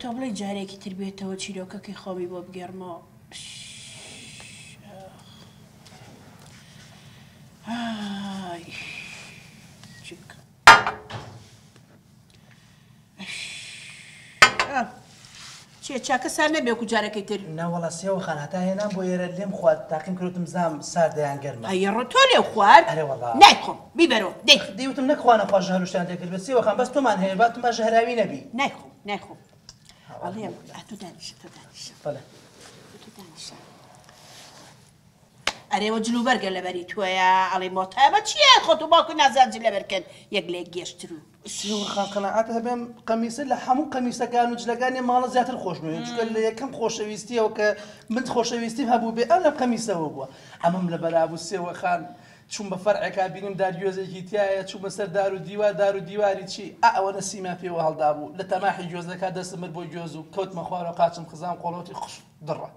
تۆ بڵێی جارێکی تر بێتەوە چیرۆکەکەی خۆمی بۆ بگێڕمەوە. ئای چی بکەم؟ چیە چاکە سار نەبێ وەکو جارەکەی تر. ناوەڵا سێوە خان هەتا هێنام بۆ ئێرە لێم خوارد تاقیم کردوتم زام ساردە یان گەرمە. ئەیەڕۆ تۆ لێو خوارد؟ ئەرێ وەڵا. نایخۆم بیبەرەوە دەی. دەی وتم نەک خوا نەخوا ژەهر و شتیان تێکرد بێ سێوە خان بەس تۆمان هەیە باتم با ژەهراوی نەبی. نایخۆم نایخۆم ئەڵێم ئەتۆ دانیشە تۆ دانیشە. بەڵێ. تۆ دانیشە. ئەرێ وە جل و بەرگە لەبەری تۆیە ئەڵێ مۆتە ئەمە چییە خۆت و باوکت نازان جل لەبەر کەن یەک لە یەک گێژتر و. سێوە خان قەناعەت هەبێم قەمیسە لە هەموو قەمیسەکان و جلەکانی ماڵە زیاتر خۆشمەوێت چونکە لە یەکەم خۆشەویستیەوە کە من خۆشەویستیم هەبوو بێ ئەم لەم قەمیسەوە بووە ئەمەم لە بەرابوو سێوە خان چووم بە فەرعێکا بینیم دار گوێزێکی تایە چوومە سەر دار و دیوار دار و دیواری چی ئا ئەوەنە سیما پێوە هەڵدابوو لە تەماحی گوێزەکە دەستم برد بۆ گوێز و کەوتمە خوارەوە قاچم خزام قۆڵەوەتی خش دڕە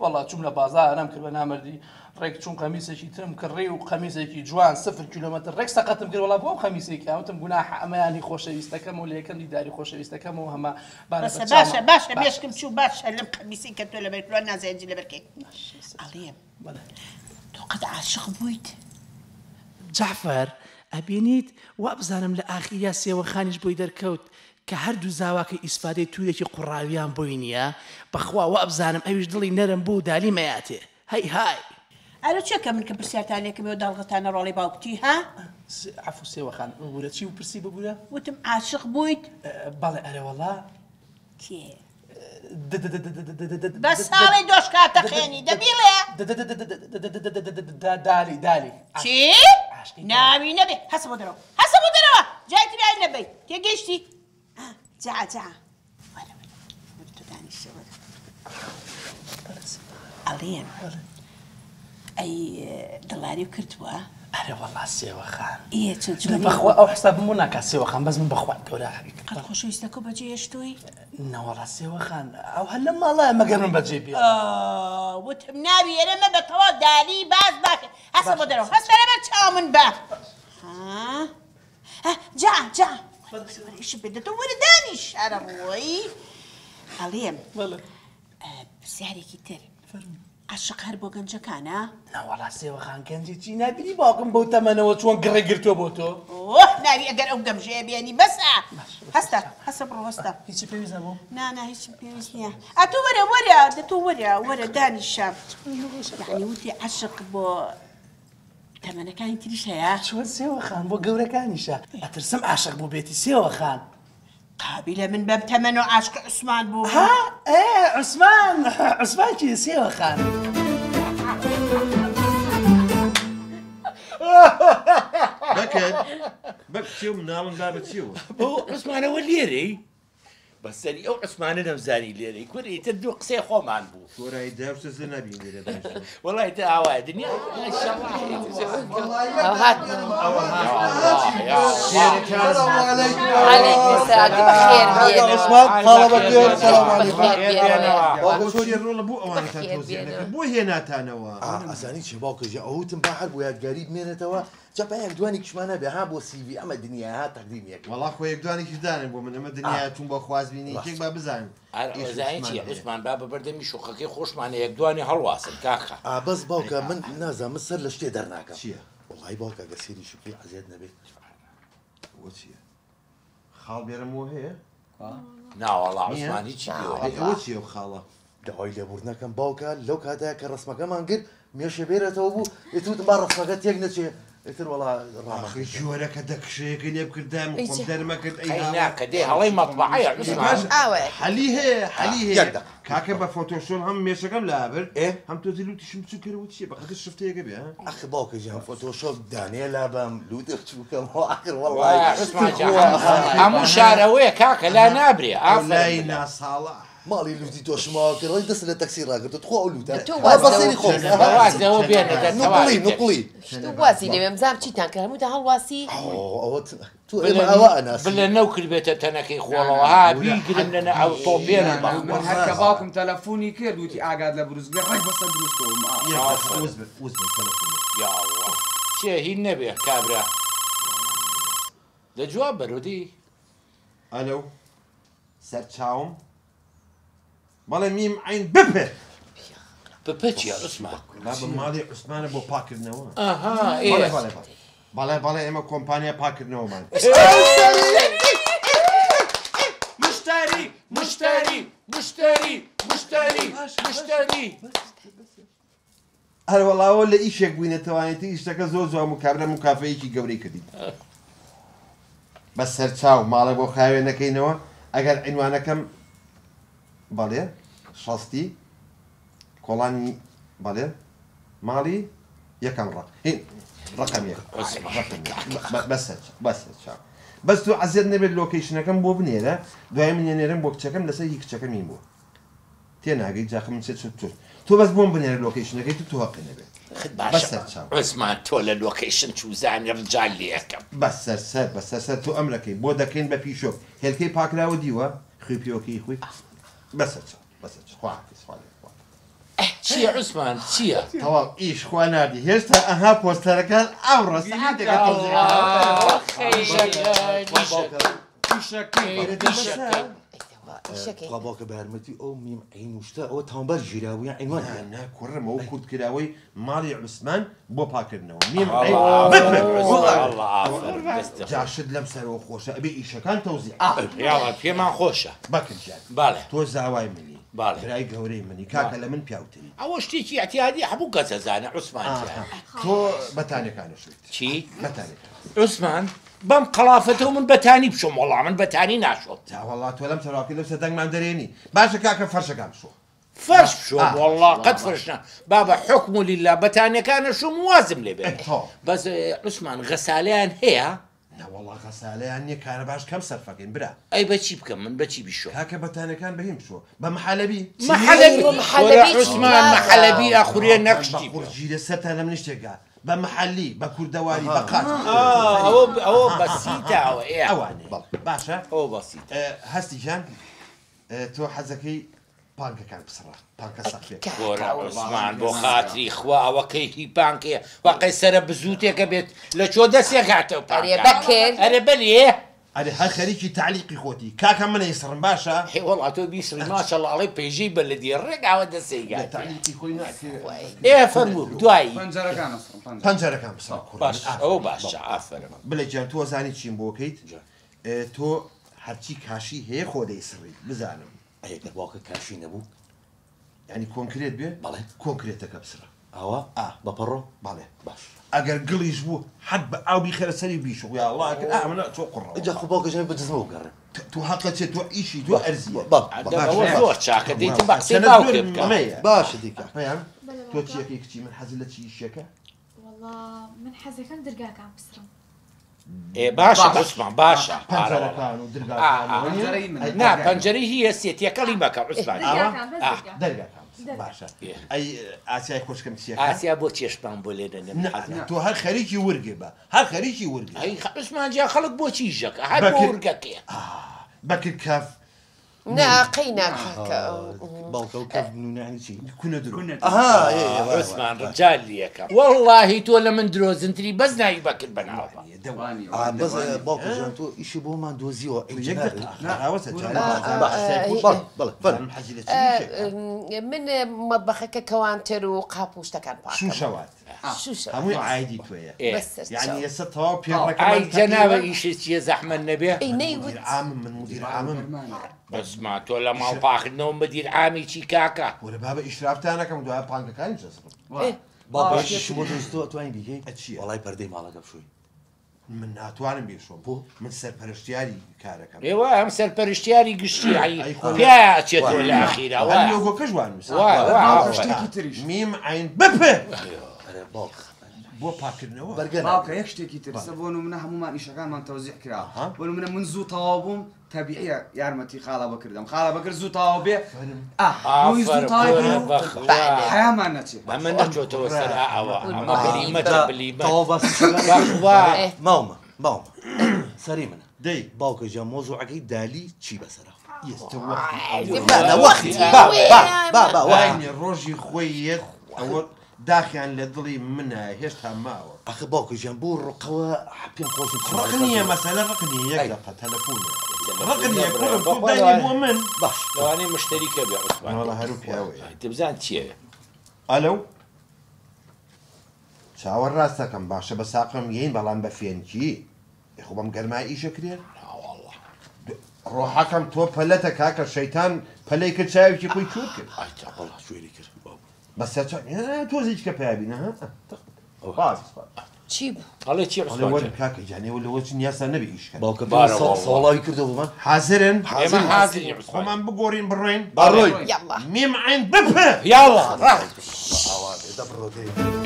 وەڵا چووم لە بازارم کرد بە نامەردی ڕێک چووم قەمیسێکی ترم کڕی و قەمیسێکی جوان سفر کیلۆمەتر ڕێک سەقەتم کرد وەڵا بۆ ئەم قەمیسێکی وتم گوناحە ئەمەیان هی خۆشەویستەکەم و لە یەکەم دیداری خۆشەویستەکەم و هەمە بارە بەسە باشە باشە مێشکم چوو باشە لەم قەمیسەی کە تۆ لەبەر کردووە نازانم جل لەبەر کەی ئەڵێم تۆ قەت عاشق بوویت؟ جەعفەر ئەبینیت وابزانم لە ئاخیریا سێوەخانیش بۆی دەرکەوت کە هەردوو زاواکەی ئیسفادەی تورێکی قوڕاویان بۆی نیە بەخوا وابزانم ئەویش دڵی نەرم بوو دالی مەیاتێ هەی های. ئەرە چێ کە من کە پرسیارتان لێ کردم ئێوە داڵغەتان نەڕۆڵەی باوکتی ها؟ عەفو سێوەخان ببورە چی بوو پرسی ببورە؟ وتم عاشق بوویت؟ بەڵێ ئەرێ وەڵا. کێ؟ بە ساڵی دۆشکا تەقێنی دە بیڵێ. دالی دالی. چی؟ ناوی نەبێ هەسە بۆ دەرەوە هەسە بۆ دەرەوە جای ترای نەبەی تێگەیشتی؟ جا جا وەرە وەرە وەرە تۆ دانیشە وەرە ئەڵێم ئەی دڵاری کردووە؟ ئەرێ وەڵا سێوە خان. ئێ چۆ جوانی؟ بەخوا ئەو حسابم بۆ ناکا سێوە خان بەس من بەخوا گەورە حەبیبی. قەت خۆشەویستەکە بەجێ هێشتووی؟ نەوەڵا سێوە خان ئەو هەر لەم ماڵایە مەگەر من بەجێ بێڵم. وتم ناوی ئێرە مەبە تەواو دالی باز باکە هەستە بۆ دەرەوە هەستە لەبەر چاو من بە جا جا ئیشم پێ دەتۆ وەرە دانیش ئەرە ڕۆی ئەڵێم پرسیارێکی تر عەشق هەر بۆ گەنجەکانە؟ نەوەڵا سێوە خان گەنجی چی نابینی باوکم بەو تەمەنەوە چۆن گڕی گرتووە بۆ تۆ؟ ئۆه ناوی ئەگەر ئەو گەمژەیە بێنی بەسە هەستە هەستە بڕۆ هەستە. هیچی پێویست نەبوو؟ نا نا هیچم پێویست نییە. ئەتۆ وەرە وەرە دە تۆ وەرە وەرە دانیشە. یەعنی وتی عەشق بۆ تەمەنەکانی تریش هەیە؟ چۆن سێوە خان بۆ گەورەکانیشە. ئەترسم عاشق بووبێتی سێوە خان. قابیلە من بەم تەمەن و عاشقی عوسمان بووم. ها ئێ عوسمان عوسمان کێ سێوە خان؟ بەکر بەک چیە مناڵم با بە چیەوە؟ بۆ عوسمانەوە لێرەی؟ بەسەری ئەو عوسمانە نەمزانی لێرەی کورە ئیتر دوو قسەی خۆمان بوو. کۆرای داوسە زە نابین لێرە دانیشتن. وەڵا ئیتر ئاوایە دنیا بۆ هێناتانەوە ئەزانی چی باوکە جا ئەوتم با هەر بۆ یادگاری بمێنێتەوە جا با یەک دوانێکیشمان هەبێ ها بۆ سیڤی ئەمە دنیا ها تەقدیم یەک وەڵا خۆ یەک دوانێکیش دانێن بۆ من ئەمە دنیا چوون بۆ خوازبینی یەکێک با بزانن ئەر ئەزانی چی عوسمان با بە بەردەمی شوقەکەی خۆشمانە یەک دوانی هەڵواسن کاکە. ئا بەس باوکە من نازانم من سەر لە شتێ دەرناکەم. چیە؟ وەڵایی باوکە گەر سەیریشی بکەی عەزیەت نەبێت. ئەوە چیە؟ خاڵ بێرەمەوە هەیە؟ ناوەڵا عوسمان هیچی پێوە ئەی ئەوە چیە ئەو خاڵە؟ داوای لێبوردنەکەم باوکە لەو کاتەیا کە ڕەسمەکەمان گرت مێشێ بێرەتەوە بوو ئیتر وتم با ڕەسمەکە تێک نەچێ ئیتر وەڵا ڕامان ئاخر جۆرەکە دەکشەیەکەی لێ بکردایەم و خۆم دەرمەکرد ئەی قەی هاوار. ناکە دێ هەڵەی مەتبەعەیە عوسمان. باش حەلی هەیە حەلی هەیە یەک دەقە. کاکە بە فۆتۆشۆپ هەم مێشەکەم لابرد ئێ؟ هەم تۆزی لوتیشم بچوک کردەوە چیە بەقەدر شفتەیەکە بێ ها؟ ئەخ باوکە گیان فۆتۆشۆپ دانەیە لابەم لوتە بچوکەمەوە ئاخر وا وەڵای عوسمان جان تخوا. هەموو شارەوەیە کاکە لا نابرێ ئەو ئافەرم لای بلە. ناساڵح. ماڵی لوتی تۆشم ماوە کرد ڕێک دەستت لە تەکسی ڕاگرتوە تخوا ئەو لوتە تۆ ها واز بە لەوە سەیری خۆم بێنە. ها واز لەوە بێنە دە نوقڵی تەواوی تر. نوقڵی تۆ وازی لێ بێن بزانم چیتان کرد هەمووتان هەڵواسی. ئەوە تۆ ئێمە ئەوە ئەناسی. بلە نەوکردبێتە تەنەکەی خۆڵەوە ها بیگرن لە نە ئەو تۆپێنن بە من هەر کە باوکم تەلەفۆنی کرد وتی ئاگات لە بروسک بێ ڕێک بەسەر بروسکەوە یاڵڵا چێ هین نەبێ کابرا دە جواب بەرۆ دی. ئەلو سەرچاوم. بەڵێ میم عین بپێ. بپێ چییە عوسمان؟ بابە ماڵی عوسمانە بۆ پاکردنەوە. ئەها ئێ. بەڵێ بەڵێ بەڵێ. بەڵێ بەڵێ ئێمە کۆمپانیا پاکردنەوەمان. مشتری مشتری مشتری مشتری مشتری. هەر وەڵاوە لە ئیشێک بووینەتەوانێتی ئیشتەکە زۆر جوان بوو، کابرا مکافەیەکی گەورەی کردین. بە سەرچاو ماڵێ بۆ خاوێ نەکەینەوە ئەگەر عینوانەکەم بەڵێ شەستی کۆڵانی بەڵێ ماڵی یەکەم ڕق هین ڕقم یەک ڕقم یەک بەسەر بەسەر چاو بەس تۆ عەزیەت نەبێت لۆکەیشنەکەم بۆ بنێرە دوای من نێرم بۆ کچەکەم لەسەر هی کچەکەم هین بوو تێناگەی جاخە من چێ چ تۆ تۆ بەس بۆم بنێرە لۆکەیشنەکەی تو تۆ هەقی نەبێت باشە بەسەر چاو عوسمان تۆ لە لۆکەیشن چوزانی ڕجال لێکەم. بەسەر سەر بەسەر سەر تۆ ئەمرەکەی بۆ دەکەین بە پیشۆک هێلکەی پاکراوە دیوە خوی پیۆکەی خوی بەسەر چاو بەسەر چاو خوا حافیز خوا لێ خوا. چییە عوسمان چییە؟ تەواو ئیش خوا ناردی هێشتا ئەها پۆستەرەکان ئەمڕۆ سەعاتێکە تەوزیع ئیشەکەی ئیشەکەی. خوا باوکە بە یارمەتی ئەو میم عین و شتە ئەوە تاوانبار گیرابوو یان عینوان نا هەیە؟ نا کوڕم ئەو کورتکراوەی ماڵی عوسمان بۆ پاکردنەوە میم عین ئەڵڵا بپێ ئەڵڵا ئافەرم دەستت خۆش. جاشت لەم سەرەوە خۆشە ئەبێ ئیشەکان تەوزیع یاڵا پێمان خۆشە. بەکر گیان بەڵێ. تۆ زاوای منی بەڵێ. برای گەورەی منی کاکە لە من پیاوتری. ئەوە شتێکی ئیعتیادی هەموو کەس ئەزانێ عوسمان گیان. تۆ بەتانیەکانە شویت. چی؟ بەتانیەکان. عوسمان بەم قەڵافەتەوە من بەتانی بشۆم وەڵا من بەتانی ناشۆم. جا وەڵا تۆ لەم سەراوکەی لەو سەر دەنگمان دەرێنی باشە کاکە فەرشەکان بشۆ. فەرش بشۆم وەڵا قەت فەرش نا بابە حوکم لله بەتانیەکانە شۆم وازم لێ بێنێ. بەس عوسمان غەسالەیان هەیە؟ نا وەڵا غەسالەیان نییە کارەباش کەم سەرفەکەین برا. ئەی بەچی بکەم من بەچی بیشۆم؟ کاکە بەتانیەکان بەهین بشۆ بە محەلەبی. محەلەبی وەرە عوسمان محەلەبی ئەخورێ نەخشتی بە قوڕگیرە سەرتان لە من شتێکە بە محەلی بە کوردەواری بە قاچ. ئەوە ئەوە بەسیتە ئەوە ئێ ئەوانێ باشە ئەوە بەسیتە. هەستی گیان تۆ حەزەکەی پانکەکان بسڕە پانکە سەقفێک. وەرە عوسمان بۆ خاتری خوا ئەوە کەیفی پانکەیە واقعی سەرە بزووتێکە بێت لە چۆ دەستێک هاتەوە ئەرێ پانکە. بەکر. ئەرێ بەلێ. ئەرێ هەر خەریکی تەعلیقی خۆتی کاکە من ئەیسڕم باشە. هی وەڵا تۆ بیسڕی ماشەڵڵا ئەڵێ پەیژەی بەلەدیە ڕێک ئاوە دەستێک هاتێ. تەعلیقی خۆی ناکرێ. ئێ فەرموو دوایی. پەنجەرەکان ئەسڕم پەنجەرەکان بسڕە کوڕ. باش ئەوە باشە ئافەرم. بلێ گیان تۆ ئەزانی چیم بۆ کەیت؟ تۆ هەرچی کاشی هەیە خۆ دەیسڕی بزانم. ئەی ئەگەر باوکە کاشی نەبوو؟ یعنی کۆنکرێت بێ؟ بەڵێ. کۆنکرێتەکە بسڕە. ئاوا؟ ئا. بە پەڕۆ؟ بەڵێ. باش. ئەگەر گڵیش بوو حەد بە ئاو بیخەرە سەری بیشۆ یا ئەڵڵا ئەکرد ئا ئەمە تۆ قوڕەوە. ئینجا خۆ باوکە ژەمێ بە دزمەوە بگەڕێم. تۆ حەقە چێ تۆ ئیشی تۆ ئەرزیە. ئەوە زۆر چاکە دەیتم بە قسەی باوکێ بکە. باشە دیکە. پەیام تۆ چیەکەی کچی من حەزت لە چی ئیشەکە؟ وەڵا من حەزەکەم درگاکان بسڕم. ئێ باشە عوسمان باشە. پەنجەرەکان و درگاکان و نا پەنجەرەی هیە سێ تێکەڵی مەکە عوسمان. دەرگاکان باشە. ئەی ئاسیای خۆشکەم چیەکە؟ ئاسیا بۆ چێشتمان بۆ لێ دەنێم تۆ هەر خەریکی ورگێ بە هەر خەریکی ورگێ. ئەی عوسمان جا خەڵک بۆچی ژەکە هەر بۆ ورگەکەیە. بەکر کەف نا قەی ناکاکە. باوکە و کەف نونانی چی؟ کونە درۆ. ئەها عوسمان ڕجال لێکەم وەڵڵاهی تۆ لە من درۆزنتری بەس ناوی بەکر بەناوە. بەس باوکە جان تۆ ئیشی بۆمان دۆزیەوە یەک من مەطبەخەکە کەوانتەر و قاپ و شتەکان پاکەم. شوشەوات. شوشەوات. هەمووی عایدی تۆیە. بەسەر یعنی چاو. ئێستا تەواو پێڕەکەمان ئای جەناوە ئیشت چییە زەحمەت نەبێ؟ ئەی نەیوت. عامم من مدیر عامم. بەسما تۆ لە ماڵ پاکردنەوە مدیر عامی چی کاکە؟ وەرە بابە ئیشرافتانەکەم دوای پانکەکانی جەسڕم. باوکە ئیشی بۆ دۆزیتەوە ئەتوانی بیکەی؟ چییە؟ وەڵای پەردەی ماڵەکە بشۆی. من ناتوانم بیشۆم من سەرپەرشتیاری کارەکەم. ئێوە ئەم سەرپەرشتیاری گشتی پیایا ئەچێتەوە لە ئاخیرا هەر لۆگۆکەش وان نووسا. شتێکی تریش. میم عین بپێ. ئەرێ باوک بۆ پاکردنەوە. باوکە یەک شتێکی تر سە بۆ نمونە هەمومان ئیشەکانمان تەوزیع کرا بۆ نمونە من زوو تەواو بووم تەبیعیە یارمەتی خاڵە بکردم خاڵە بەکرد زوو تەواو بێ ئا زوو تەواو بوو حەیامان نەچێ. ئەمە نەچۆتەوە سەر ئەوە ئەمە بلیمەتە بلیمەت. تەواو باسی بەخوا. ماومە ماومە سەری منە. دەی باوکە جان مۆزوعەکەی دالی چی بەسەرە؟ ئێستا نا وەختی با با با با وەختی ڕۆژی خۆی یەت ئەوە داخیان لە دڵی منە هێشتا ماوە. ئاخر باوکە گیان بۆ ڕقەوە پێم خۆش نییە. ڕق نییە مەسەلە ڕق نییە یەک دەقە تەلەفۆنە. ڕق نییە کوڕم تۆ دانی بۆ من. باش. لەوانەیە مشتەریکە بێ عوسمان. وەڵا هەرو پیاوەیە. دەبزان چییە؟ ئەلو. چاوە ڕاستەکەم باشە بە ساقم یین بەڵام بە فێنکی. خۆ بەم گەرمای ئیشە کرێ؟ ڕۆحەکەم تۆ پەلەتە کاکە شەیتان پەلەی کرد چاوێکی خۆی چوور کرد. ئای وەڵا شوێنی کرد. بەسەر چاو تۆزێکی کە پیابینە ها؟ چی بوو؟ ئەڵێ چی ئەڵێ وەرن کاکە گیان ئێوە لەوە چ نیازتان نەبێ ئیش کەن. باوکە سەواڵاوی کردەوە بۆمان. حازرن؟ ئێمە حازرین عوسمان. خۆمان بگۆڕین بڕۆین. بڕۆین. یاڵڵا. میم عین بپە. یاڵڵا ڕاست. ئاوا بێ دە بڕۆ دەی.